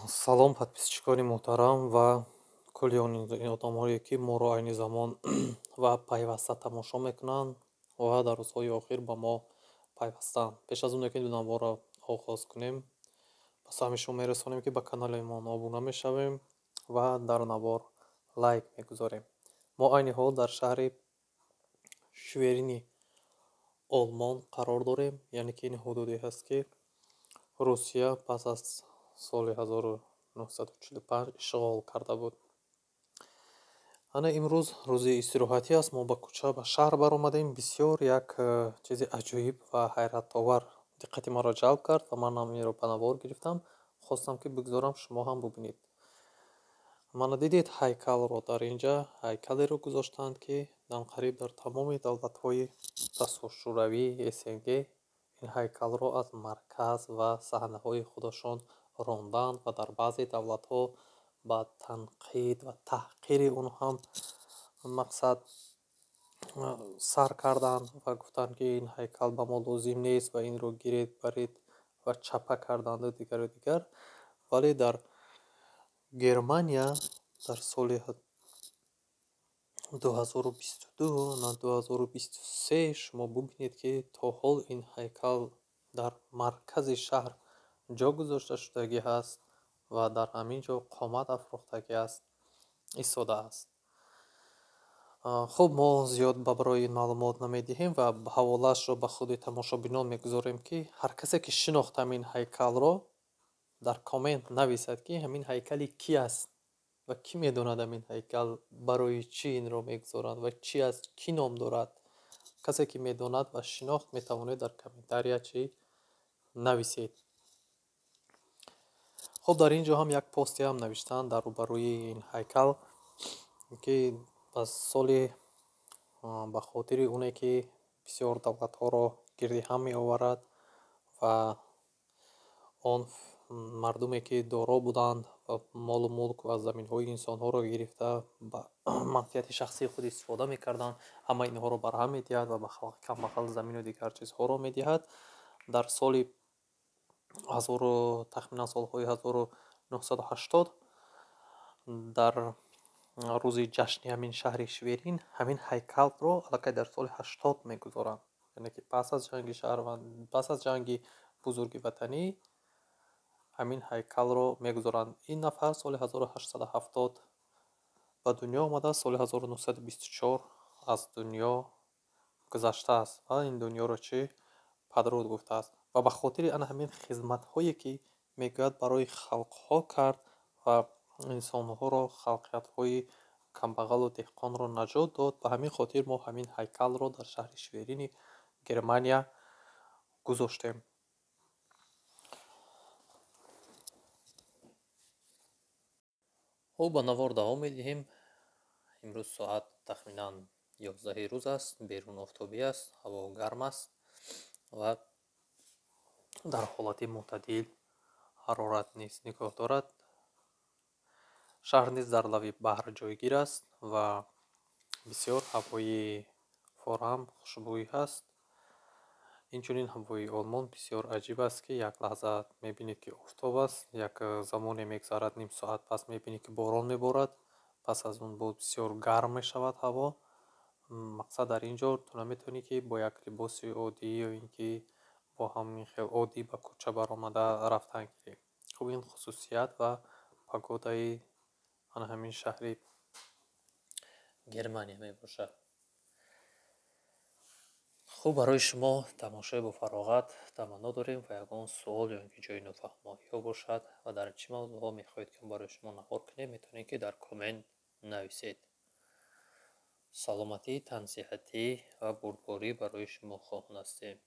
Салом, подписчикони муҳтарам ва кулли он одамҳое, ки моро айни замон ва пайваста тамошо мекунанд ва дар рӯзҳои охир ба мо пайвастаанд. Пеш аз оне ки наворро оғоз кунем, ба саҳми шумо мерасонем, ки ба канали мо обуна мешавем ва дар навор лайк мегузорем. Мо айни ҳол дар шаҳри Шверини Олмон қарор дорем, яъне ки ин ҳудуде ҳаст, ки Русия пас аз соли 1945 ишғол карда буд. Ана имрӯз рӯзи истироҳатӣ аст, мо ба кӯча, ба шаҳр баромадем. Бисёр як чизи аҷоиб ва ҳайратовар диққати маро ҷалб кард ва манам инро ба навор гирифтам. Хостам, ки бигзорам, шумо ҳам бубинед. Мана дидед ҳайкалро. Дар инҷа ҳайкалеро гузоштаанд, ки данқариб дар тамоми давлатҳои пасошӯравӣ, СНГ ин ҳайкалро аз марказ ва саҳнаҳои худашон ронданд ва дар баъзе давлатҳо ба танқид ва таҳқири он ҳам мақсад сар карданд ва гуфтанд, ки ин ҳайкал ба мо лозим нест ва инро гиред, баред ва чапа карданду дигару дигар. Вале дар Германия дар соли 2022 на 2023 шумо бубинед, ки то ҳол ин ҳайкал дар маркази шаҳр ҷо гузошта шудагӣ ҳаст ва дар ҳамин ҷо қомат афрохтагӣ аст, истодааст. Хуб, мо зиёд ба барои ин маълумот намедиҳем ва ҳаволаашро ба худи тамошобинон мегузорем, ки ҳар касе ки шинохт ҳамин ҳайкалро, дар коммент нависад, ки ҳамин ҳайкали кӣ аст ва кӣ медонад, ҳамин ҳайкал барои чӣ инро мегузоранд ва чӣ аст, кӣ ном дорад. Касе ки медонад ва шинохт, метавонед дар комментария чӣ нависед. Хуб, дар ин ҷо ҳам як посте ҳам навиштаанд дар рӯбарӯи ин ҳайкал, ки ба соли ба хотири оне ки бисёр давлатҳоро гирди ҳам меоварад ва он мардуме ки доро буданд ва молу мулк ва заминҳои инсонҳоро гирифта, ба манфиати шахсии худ истифода мекарданд, ҳама инҳоро барҳам медиҳад ва ба халқи камбағал замину дигар чизҳоро медиҳад. Дар соли ҳазору тахминан солҳои 1980 дар рӯзи ҷашни ҳамин шаҳри Шверин ҳамин ҳайкалро аллакай дар соли 80 мегузоранд, яъне ки пас аз ҷанги шаҳрванд, пас аз ҷанги бузурги ватанӣ ҳамин ҳайкалро мегузоранд. Ин нафар соли 1870 ба дунё омадааст, соли 1924 аз дунё гузаштааст ва ин дунёро чӣ падруд гуфтааст. Ва ба хотири ана ҳамин хизматҳое, ки мегӯяд, барои халқҳо кард ва инсонҳоро, халқиятҳои камбағалу деҳқонро наҷот дод, ба ҳамин хотир мо ҳамин ҳайкалро дар шаҳри Шверини Германия гузоштем. Хуб, ба навор давом медиҳем. Имрӯз соат тахминан 11-и рӯз аст, берун офтобӣ аст, ҳаво гарм аст ва дар ҳолати мӯътадил ҳарорат низ нигоҳ дорад. Шаҳр низ дар лави баҳр ҷойгир аст ва бисёр ҳавои форам, хушбӯй ҳаст. Инчунин ҳавои Олмон бисёр аҷиб аст, ки як лаҳза мебинед, ки офтоб аст, як замоне мегзарад, ним соат пас мебинед, ки борон меборад, пас аз он боз бисёр гарм мешавад ҳаво. Мақсад, дар ин ҷо ту наметавонӣ, ки бо як либоси оддӣ ё ин ки бо ҳамин хел оддӣ ба кӯча баромада рафтан гирӣ. Хуб, ин хусусият ва погодаи ана ҳамин шаҳри Германия мебошад. Хуб, барои шумо тамошои бофароғат таманно дорем ва ягон суол ё ин ки ҷои нофаҳмоиҳо бошад ва дар чӣ мавзӯъҳо мехоҳед, ки барои шумо навор кунем, метавонед, ки дар коммент нависед. Саломатӣ, тансиҳатӣ ва бурдборӣ барои шумо хоҳон ҳастем.